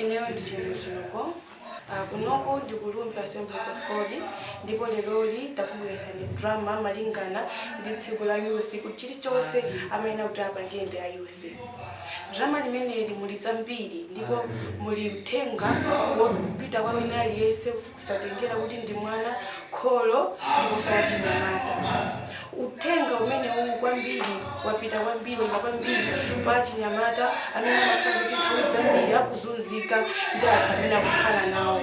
Ineyo ndi Chimwemwe Chinoko. Kunoko ndi ku Rumphi Assemblies of God, ndipo leroli takubweretsani drama malingana ndi tsiku la youth, kuti chilichonse amene kuti apange ndi a youth. Drama limeneli muli zambiri ndipo muli uthenga wopita kwa wina aliyense, kusatengera kuti ndi mwana, kholo ndiponso wachinyamata. Uthenga umenewu kwambiri wapita kwambiri, wayima kwambiri pa chinyamata amene amakhala kuti nthawi zambiri akuzunzika ndi anthu amene akukhala nawo.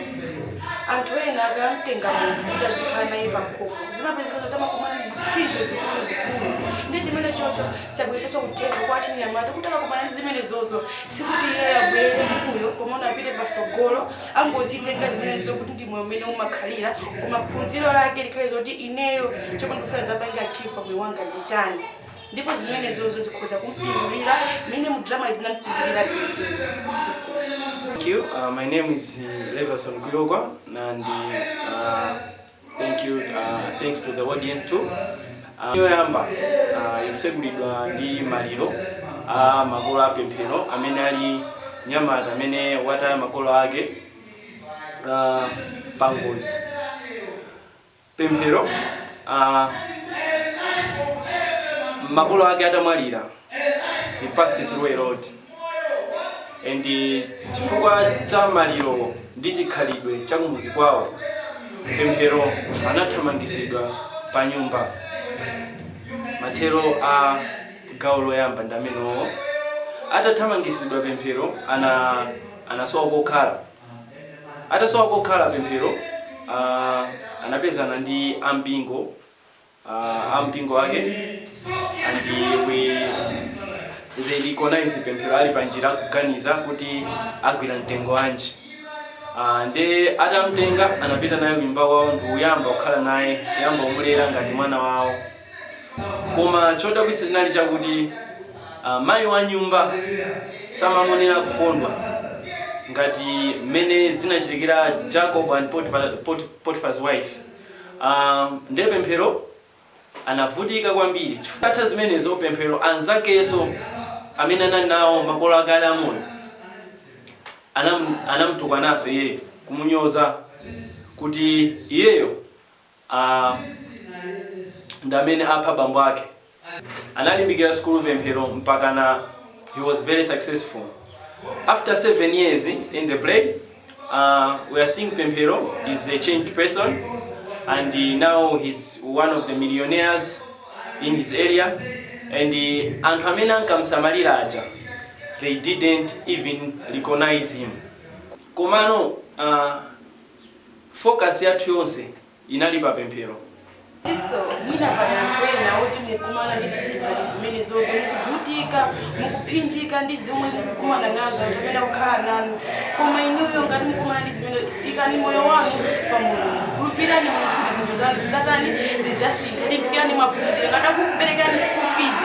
Anthu ena akamtenga munthu kuti azikhala naye pakhomo, zimapezeka kuti amakumana ndi ziphinjo zikuluzikulu, ndi chimene chocho chabweretsanso uthenga kwa chinyamata kuti akakumana ndi zimenezozo, sikuti iye abwerere mbuyo koma unapite pasogolo, angozitenga zimenezo kuti ndi moyo umene umakhalira, koma phunziro lake likhale zoti ineyo chomwe ndikufuna zapange achieve pamoyo wanga ndi chani, ndipo zimenezozo zikhoza kumpindulira mmene mu drama zinampindulira. Thank you. My name is Leverson Kuyogwa, and thank you. Thanks to the audience too. Yoyamba ikusekulidwa ndi maliro a makolo a Pemphero, amene ali nyamata amene wataya makolo ake pangozi. Pemphero, makolo ake atamwalira, he passed through a lot, and chifukwa cha maliro ndi chikhalidwe cha kumuzi kwawo, Pemphero anathamangisidwa pa nyumba. Mathero a gawo loyamba ndi amenewo. Atathamangisidwa Pemphero, anasowa kokhala. Atasowa kokhala Pemphero, anapezana ndi ampingo ake, and they recognized Pemphero ali panjira kuganiza kuti agwira mtengo wanji. Nde atamtenga anapita naye kunyumba kwawo ndikuyamba kukhala naye, kuyamba kumulera ngati mwana wawo. Koma chodabwitsa chinali chakuti mayi wa nyumba samamuonera kukondwa ngati mmene zinachitikira Jacob and Potiphar's wife. Nde Pemphero anavutika kwambiri. Chifukwa atha zimenezo, Pemphero anzakenso amene anali nawo makolo ake ali amoyo anamtukwananso iyeyo, kumunyoza kuti iyeyo ndi amene apha bambo ake. Analimbikira sukulu Pemphero mpaka na he was very successful. After 7 years in the play, we are seeing Pemphero is a changed person, and now he's one of the millionaires in his area, and anthu amene ankamsamalira aja, they didn't even recognize him. Komano focus yathu yonse inali pa Pemphero. Tiso mwina pali anthu ena oti mukumana ndi zinthu ngati zimene zozo, mukuvutika, mukuphinjika ndi zomwe mukukumana nazo, anthu amene akukhala nanu. Koma inuyo ngati mukumana ndi zimene, ikani moyo wanu pa Mulungu, khulupirani Mulungu kuti zinthu zanu zizatani, zizasintha. Limbikirani maphunziro. Ngati akuperekani school fees,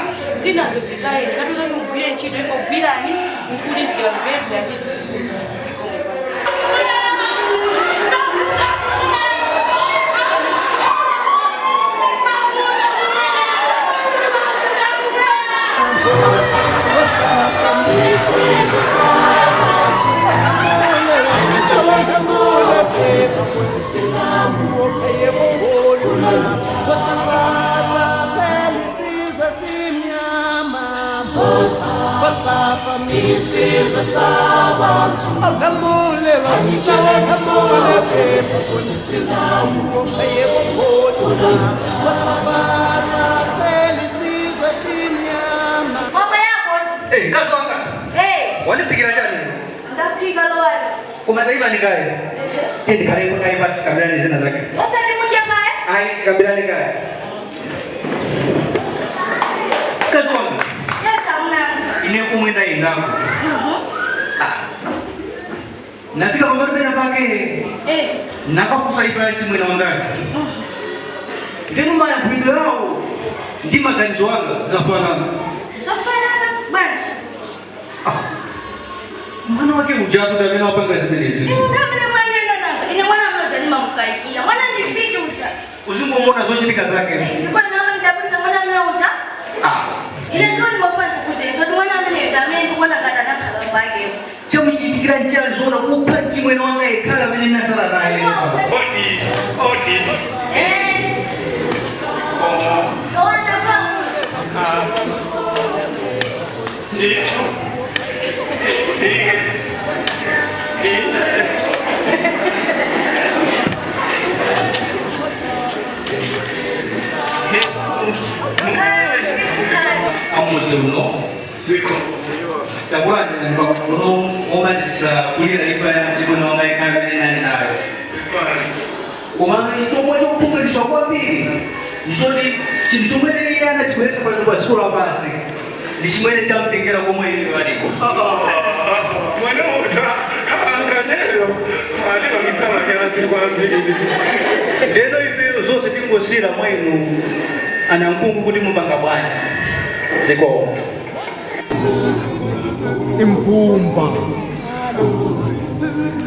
zinazo zitayeni. Ngati uzani mugwire ntchito, ingogwirani ndi kulimbikira kupemphera ndi sukulu. Zikomo kwambiri. Isizwe sabantu Awulamule Wasafa phela isizwe simnyama. Mama yako. Eh, mkazi wanga. Eh, Wandiphikira chani? Ndaphika lowani. Koma taiva ndikaye. Tiye ndikhale kaye pasi tikambirane zina zake. Usati muchamaye? Ayi, tikambirane kaye. Mkazi wanga, Yes, amuna. ine kumwe ndayendako. Ah. Nafika pamalo pena pake. Nakafunsa ifa chimwene wangayo. Ndinu mayankhulidwe yawo ndi maganizo anga zafanana. Zofanana bwanji? Ah. Mwana wake ujatu ndi amene wapanga zimenezi. Inu ndamene mwanena nanga. Ine mwana mmoja ndimamukayikira. Mwana ndifiti uja. Uzingomona zochitika zake. Ndipo ine ndabisa mwana amene uja. Ah. Ine ndiwo ndimafuna kukuzenza kuti mwana amene amene ndikuona ngati anakhala mbake. Chamuchitikira nchani? zoona kupha mchimwene wanga yekhala amene nasala naye. Odi, odi. Ndithu. Amudzi uno takwana uno womaliza kulira imfa ya mchimwene wanga yekhala amene nali nayo. Koma chomwe chokhumudwitsa kwambiri ndichoti chinthu chomwe iye anachibweretsa pa dziko lapansi ndi chimene chamtengera komwe iye aliko. Mwana uja anganelo alibangisa kwambiri. Lero ife zonse tingosira mwa inu anamkungu kuti mupanga bwanji zikomo. Imbumba.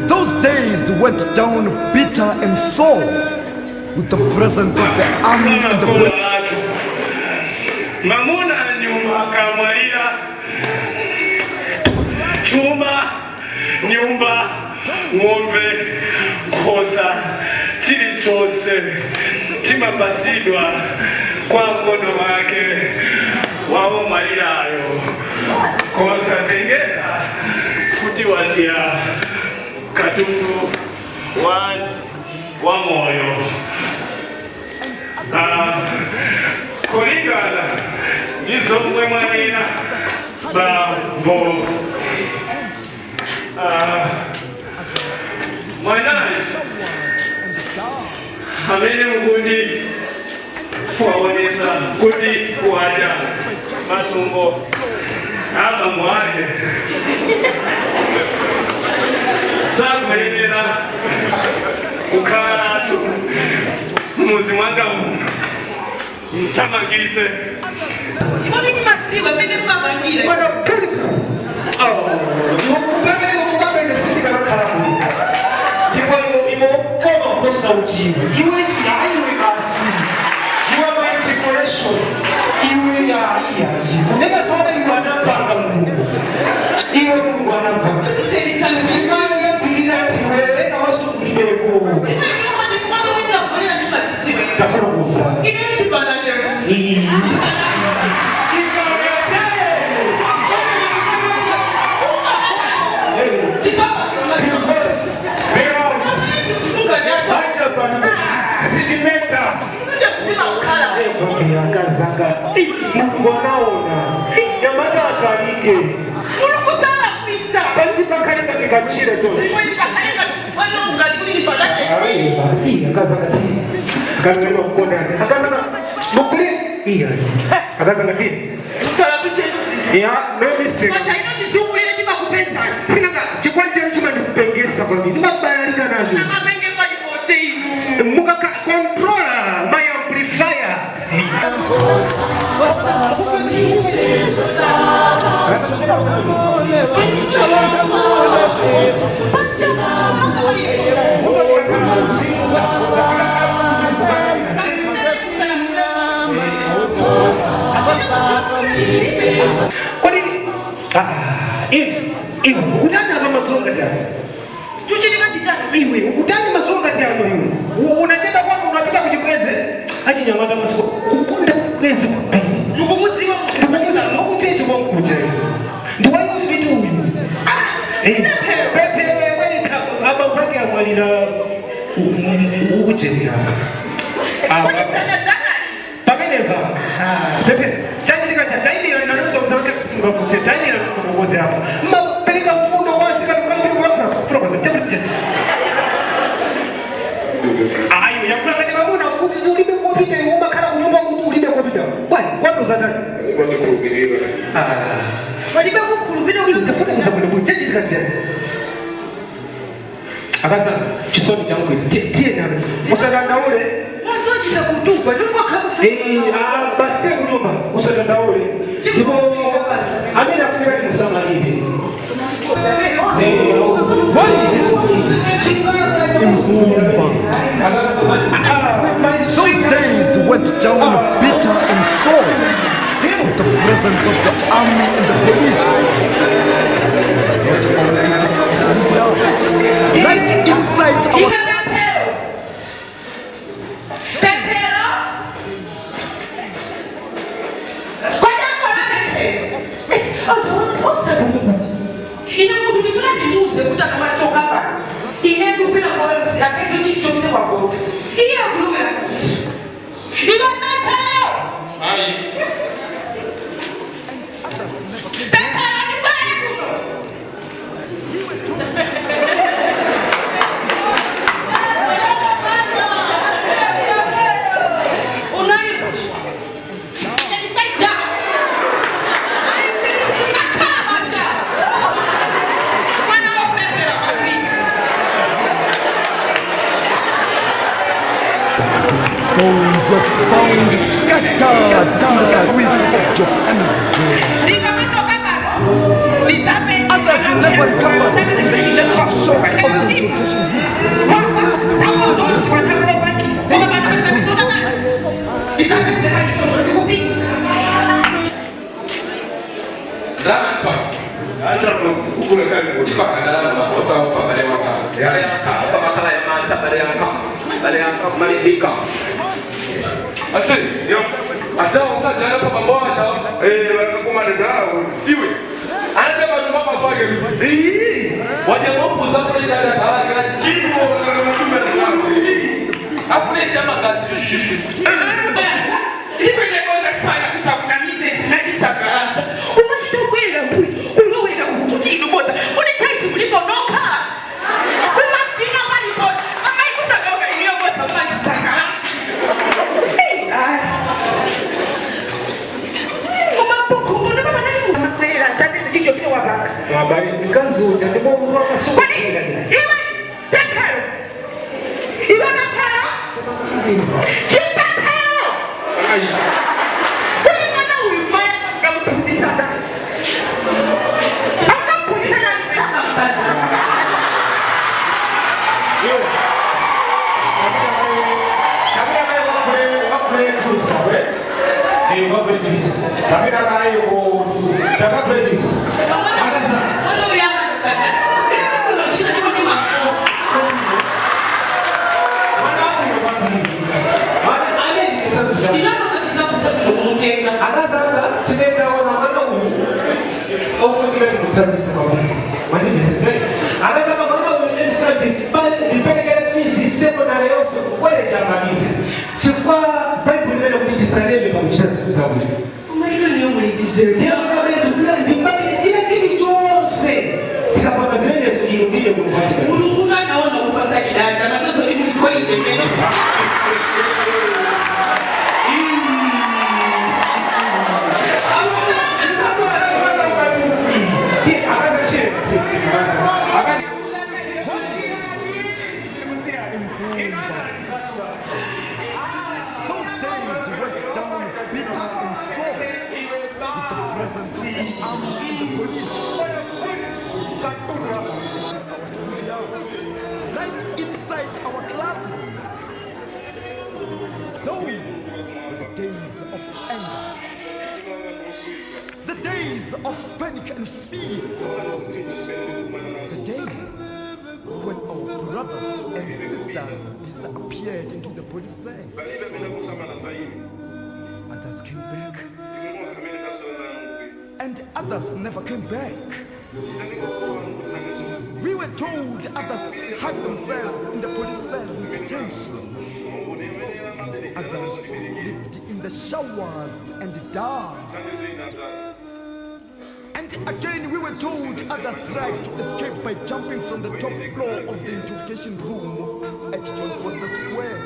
Those days went down bitter and sore with the presence of the army and the police. Mamuna nyumba akamwalira chuma nyumba ng'ombe nkhosa chilichonse chimapasidwa kwa mkono wake waomwalirayo kosatengera kuti wasiya katundu wa moyo. Kulingana ndizomwe mwanena bambo. Mwanayi amene mukuti waonesa kuti wadya matumbo abambo ake sakuyenera kukhalatu mumuzi mwanga muno, mthamangitse. Kodi ndimadziwa mmene mmapangira. Ndipo iwe ukoma kuposa uchiwe iwe iwe basi you are my decoration iwe yaiya kunena zoona iwe anapanga Mulungu iwe Mulungu anapanga imani yagwirira iwe ena wasukileko. Tafuna kusa. Akazanga Mulungu anaona nyamata akalike basi pakhale katikachire to basi akazanga ti akazanga mkondani akazanga mukuli iya akazanga ti ya no mistake. Sinanga chikwanje chimandipengesa kwambiri ndimabayalika nacho mukaka controller my amplifier. Kodi iwe iwe ukutani apa mazonga chano iwe ukutani mazonga chano iwe unachenda kwako unapita kuchikweze achinyamata masoko kukonda kukweze ndikumuziva ndikumuziva kwankuja ndiwaifiti uyu pepe abambo amwalira ukujenera pamenepa pepe chachitika chachaimira taimira kukoze apa mapereka mfundo wasika ayo yakulanganya mamuna ulibe kopita iwe umakhala kunyumba kuti ulibe kopita kwani kwatozatani. Walibe kukhulupirira. Chachitika chani akasanga chisoni changu tiye nalo usadandaule. Muzochita kutupa Basi tiye kutupa usadandaule ndipo amene afunika timusamalire. Imbumba. Those days went down bitter and sore with the presence of the army and the police. Not only the Kuti akamachoka pano ine ndikupita kwawensi apeze chilichonse kwakonse iye akulowera kuti iwe pemphero pemphero ndibwere kuno. Bones were found scattered in the streets of Johannesburg. Others never recovered from the electric shocks of the interrogation room. Umachitobwera mbuyi ulowera kuti inoboza une taiti muliponoka umafika palipo amaikusakauka iniyoboza umandisakalasa Habari mkazi ndipo Iwe pemphero iwe pemphero chipemphero kuli mwana uyu mai akamuphunzisa akamuphunzisa Chifukwa Bhaibuli limene kuti tisaleme pakuchita zinthu zabwino. China chilichonse tikapanga zimenezo inu ndiye Mulungu wachita. Mulungu anaona kupasa kidaza matozo ni mlikoli pembeni. Those days went down bitter and sore with the presence of the army and the police. Our schoolyard, right inside our classrooms. Those were the days of anger, the days of panic and fear, the days when our brothers and sisters disappeared into the police cells. Others came back, and others never came back. We were told others hid themselves in the police cells in detention, and others slipped in the showers and died. And again, we were told others tried to escape by jumping from the top floor of the interrogation room at John Vorster Square.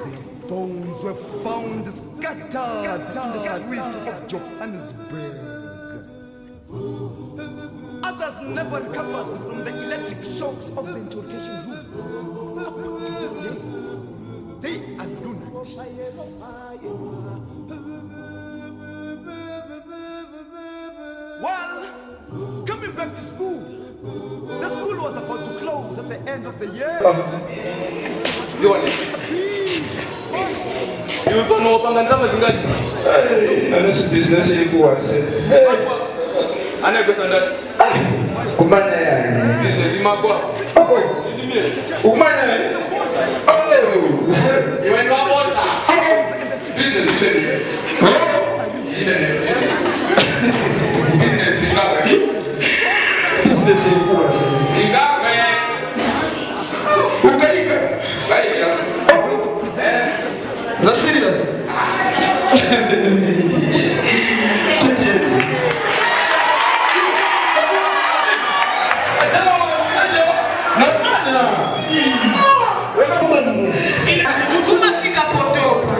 Their bones were found scattered in the streets of Johannesburg. Others never recovered from the electric shocks of the interrogation room. Up to this day, they are lunatics. Well, coming back to school, the school was about to close at the end of the year. Zione. Iwe pano wapanga ndalama zingati? Nanesi business ilikuwase. Anayepesa ndani. Kumanya ya. Business imagwa. Kumanya. Oh. Iwe ni wabota. Business ile. Ile. Business imagwa. Business ilikuwase. Umafika potopa.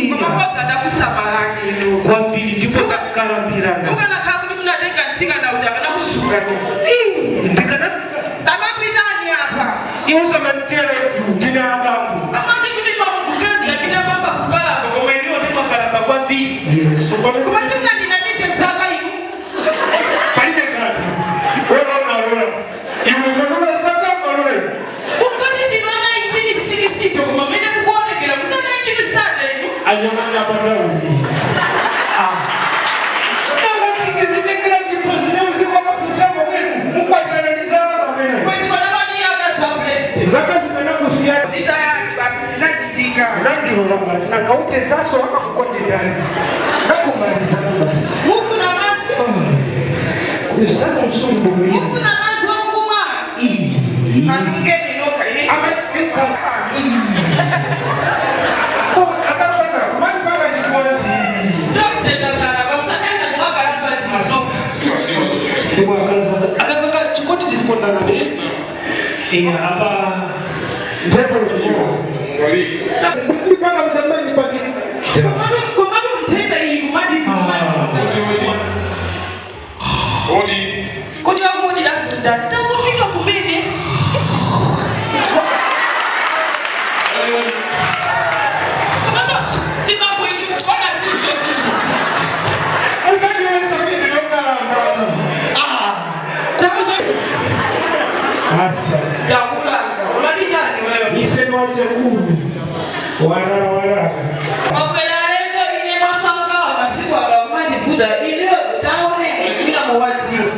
Mamakodza ndakusamalangiro. Kwambiri, ndipo takalambirana. Ukanakhala kuti munatenga mtsikana uja akana kusunga. Ndikana. Takapitani apa. Iusamanteletu ndine abambo. Amati kuti mamukazi yapita mamba kukalamba koma iniwo ndimakalamba kwambiri. Yesu. Koma simunandinanise zaka inu. Palibe ngati olonalola iwe malola zaka malola. Ungati ndino 1960 koma mene mukuonekera musa 1930 inu. Anyamata patauni nangatikizitekera chipozineuzikwapafusamamene mukwatirana pamene. Kwezi panapaniya akazamulesite. Zaka zimene kusiyana. Zitayani basi zinachitika. Nandilola basi nangautezaso wakakukonderani nakumaliza. Mufuna madzi? Zakusunguluya. Mufuna madzi okumwa? Andungeni nokha ine. Tonse takalamba musakaenda kumakalamba ndinoka. Akazanga chikoti chisikondana. Iya, apa mphepo zino ndipanga mzamani pake. Komatu mtenda iyi kumadi. Odi. Kuti wakuti dasundani tangofika kumene. Odi, odi. Komatu Zimbabwe ikukona zizvo. Asa. Ndakulanga ulati chani wewe? Iseno chekumi warara warara. Mapera lendo ine masangawa masiku alakumandivuta ine taone ichina muwadziwa.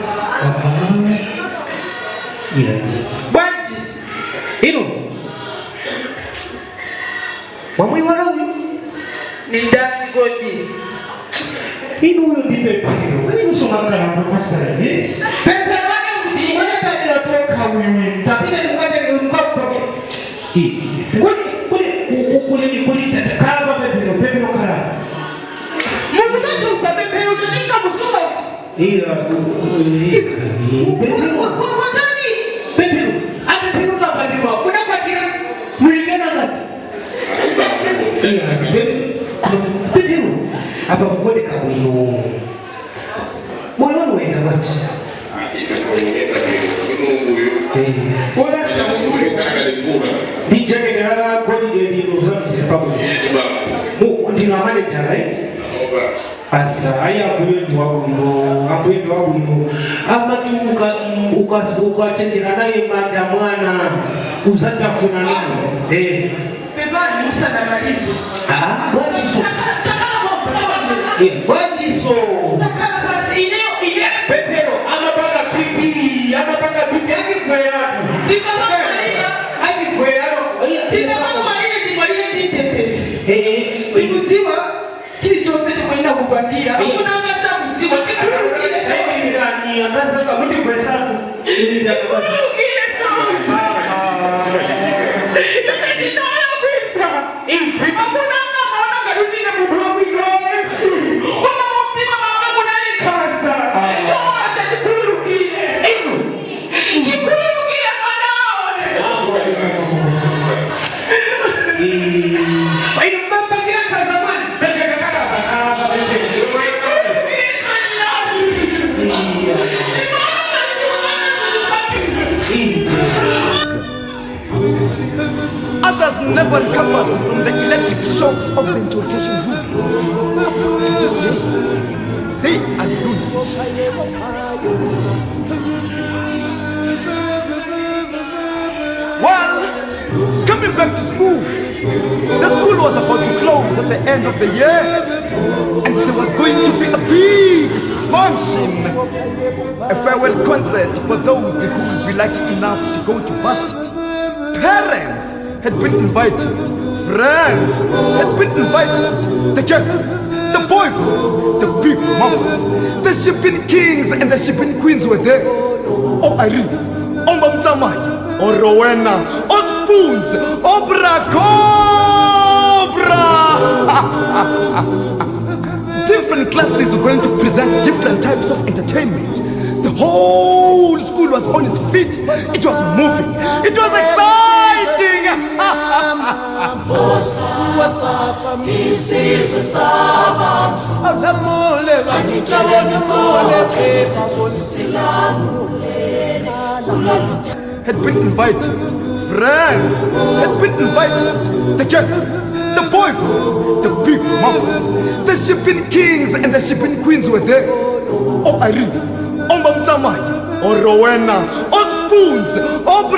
Bwanji. Inu wamwiwala uyu. Ni ndani kodi? Inu uyu ndi pemphero inusomakalamba kwasaye. Pemphero lake kuti Unatanira toka uyu tapita ndikukatengekukapake kuli kuli kuli kuli kalamba pemphero pemphero kalamba. Mukutatuza pemphero chotinga musunga kuti. Iya, pemphero. Watani? Pemphero apemphero unakwatiwa unakwatira mulingana ngati. Iya, pemphero apa kuoneka bwino moyo wanu wayenda bwanji? Ndijaketi la golide lino zamzipakuti ndina manager, right? Asa ayi, ambuye ndi wabwino, ambuye ndi wabwino. Amati ukachenjera naye manja mwana uzatafuna naye. Eh. Pepani musanamalize. Ah, bwachiso. Takala bomba. Eh, bwachiso. Takala basi ineyo ine. Petero amapanga pipi, amapanga pipi akigweratu. Ndikamamwalira. Akigweratu. Ndikamamwalira ndimwalire nditepere. Eh, Ndikudziwa chilichonse chimwenda kukwatira. Hakuna angasakudziwa ndikhululukire. Ndani akazaka mundigwesatu. Ndikhululukire chonse. Ndinalakwisa. Hakuna angamaona ngati ndine munthu wabwino. Koma mumtima mwanga munalikhaza. Chonse ndikhululukire. Ndikhululukire mwanawe. Inu mbapangira kazamani. Others never recovered from the electric shocks of the interrogation room. Up to this day, they are lunatics. Well, coming back to school, the school was about to close at the end of the year, and there was going to be a big function, a farewell concert for those who would be lucky enough to go to varsity. Parents had been invited, friends had been invited, the girlfriends, the boyfriends, the big mamas, the shipping kings and the shipping queens were there. Oh Irene, oh Mamtsamai, oh Rowena, oh Spoons, oh Bracobra! Different classes were going to present different types of entertainment. The whole school was on its feet. It was moving. It was exciting. Had been invited. Friends had been invited. The girlfriends, the boyfriends, the big mamas, the shipping kings and the shipping queens were there. Oh Irene, oh Mamtsamai, oh Rowena, oh Spoons, oh